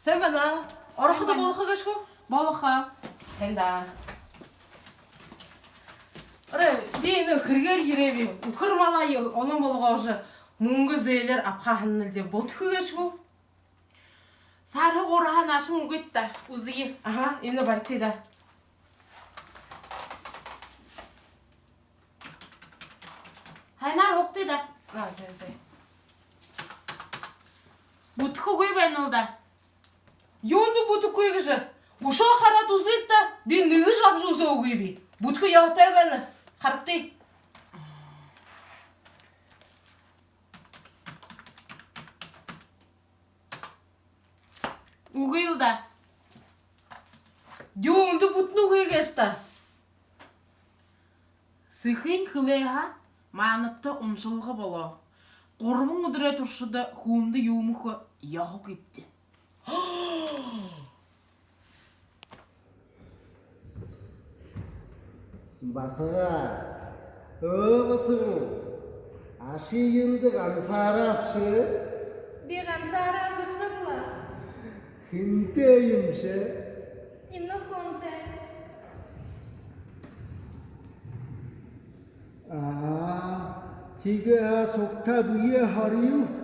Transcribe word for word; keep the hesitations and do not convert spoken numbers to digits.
Сайн байна. Орохо болохо гээшэ гү? Болохо. Һайн даа. Арай, би энэ хэрэгээр ерээб. Үхэр малаа олон болгожо, мүнгэ зээлээр абаха һананалди. Бүтэхэ гээшэ гү? Саарһа гуурһаа наашань үгыт даа, үзэе. Аха, энэ баригты даа. Һайнаар һуугты даа. А, зай, зай. Бүтэхэгүй байнал даа. Юундэ бүтэхэгүй гээшэб? Үшөө хараад үзыт даа. Би нэгэшье абажа үзөөгүйб. Бүтэхэ ёһотой байна. Харагты. Үгыл даа. Юундэ бүтэнгүй гээшэб даа? Сэхынь хэлээ һаа, маанадта уншалга болоо. Гурбан үдэрэй туршада хүндэ юумэ үгэхэ ёһогүйбди. Басага. Өө, басаган. А ши юундэ гансаараа бшуу? Би гансаараа бшуу ла. Хэнтэй юмши? Энэ хүнтэй. Аа, тиигээ һаа сугтаа бэеэ харыш.